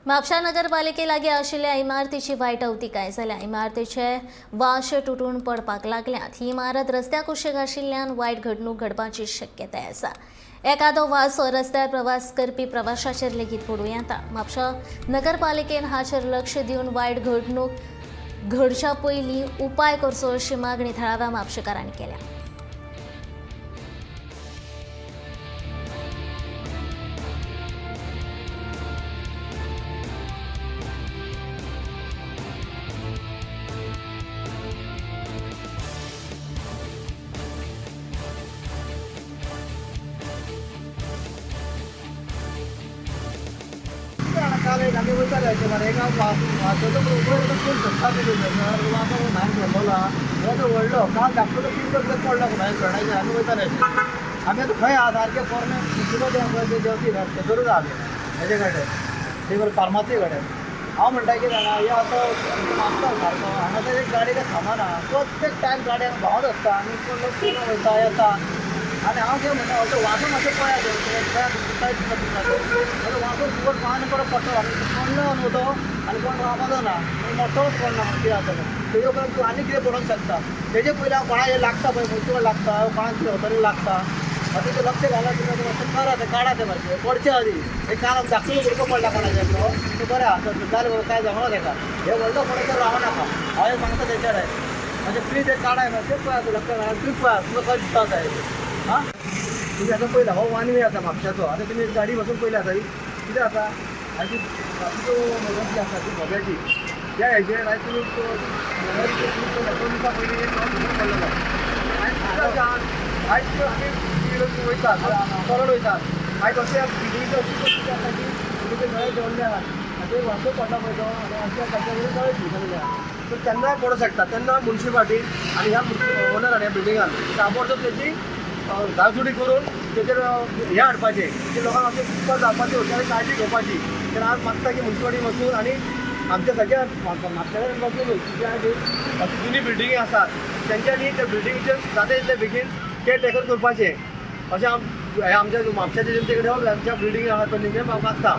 म्हापशा नगरपालिके लागीं आशिल्ल्या इमारतीची वायट अवतिकाय जाल्या. इमारतीचे वाश तुटून पडपाक लागल्यात. ही इमारत रस्त्या कुशीक आशिल्ल्यान वायट घडणूक घडपाची शक्यताय आसा. एखादो वास हो रस्त्यार प्रवास करपी प्रवाशाचेर लेगीत पडूं येता. म्हापशा नगरपालिकेन हाचेर लक्ष दिवन वायट घडणूक घडच्या पयलीं उपाय करचो अशी मागणी थळाव्या म्हापशेकारांनी केल्या. काल एक आमी वयताले अशें मरे एक हांव वाचयलो पूण वयर कोण सोदता तेजेर वाचो भायर सरलोला हो तो व्हडलो काल धाकटो तो पिंजर पडलो भायर सरणाचेर. आमी वयताले अशें आमी आतां खंय आहा सारकें पोरणें मुन्सिपालिटी आसा तें जेवती थंयसरूच आहा आमी हेजे कडेन ते फार्मासी कडेन. हांव म्हणटा कितें जाणा हे असो मागता सारको हांगासर एक गाडी काय थांबना, प्रत्येक टायम गाडी हांगा भोंवत आसता आनी कोण लोक कोण वयता येता. आनी हांव कितें म्हणटा असो वाजो मातसो पळयात तुमकां वाजो फुकट आनी परत पडटलो आनी पडलो न्हू तो आनी कोण रावपाचो ना, मोठोच पडना कितें जातलें तेजे उपरांत तूं आनी कितें पडोवंक शकता. तेजे पयलीं हांव कोणाक लागता पळय मुन्सिपल लागता कोणाक कितें वतरी लागता आतां तेजें लक्ष घाला तुमी मातशें करा तें काडा तें मातशें पडचे आदी. एक काल धाकटुलो भुरगो पडला कोणाचेर तो बरें आसा जालें बरोबर कांय जावना तेका. हे व्हडलो पडत रावनाका हांव एक सांगता तेच्या कडेन मातशें प्लीज तें काडाय मातशें पळयात लक्ष घाला तुमी पळयात तुमकां कशें दिसता जाय. आं तुमी आतां पयला हो वन वे आसा म्हापशाचो. आतां तुमी गाडी बसून पयली आसा कितें आसा आनी ती जी आसा ती भोब्याची त्या हेजेर आयज तुमी 2 दिसां पयलीं एक पडलेलो. आयज आमी वयतात चलत वयतात आयज अशें बिल्डिंगची अशी परिस्थिती आसा की तुमी ते नळे जेवल्ले आहात आनी ते वासो पडला पळय तो आनी अशें ताच्या वयल्यान नळे शिंवलेले आहा तर तेन्नाय पडूंक शकता. तेन्ना मुन्सिपालिटी आनी ह्या ओनरान ह्या बिल्डिंगान ताबडतोब तेजी धाडधुडी करून तेजेर हें हाडपाचें की लोकांक अशें उपकार जावपाची आनी काळजी घेवपाची. तर हांव मागता की मुन्सिपालिटी वचून आनी आमच्या सगळ्या म्हापश्यान वचून न्हू अशी जुनी बिल्डिंगी आसात तेंच्यांनी त्या बिल्डिंगचेर जाता तितले बेगीन केअर टेकर करपाचें अशें हांव आमच्या म्हापशाच्या जनते कडेन आमच्या बिल्डिंग आहा तो निमे मागता.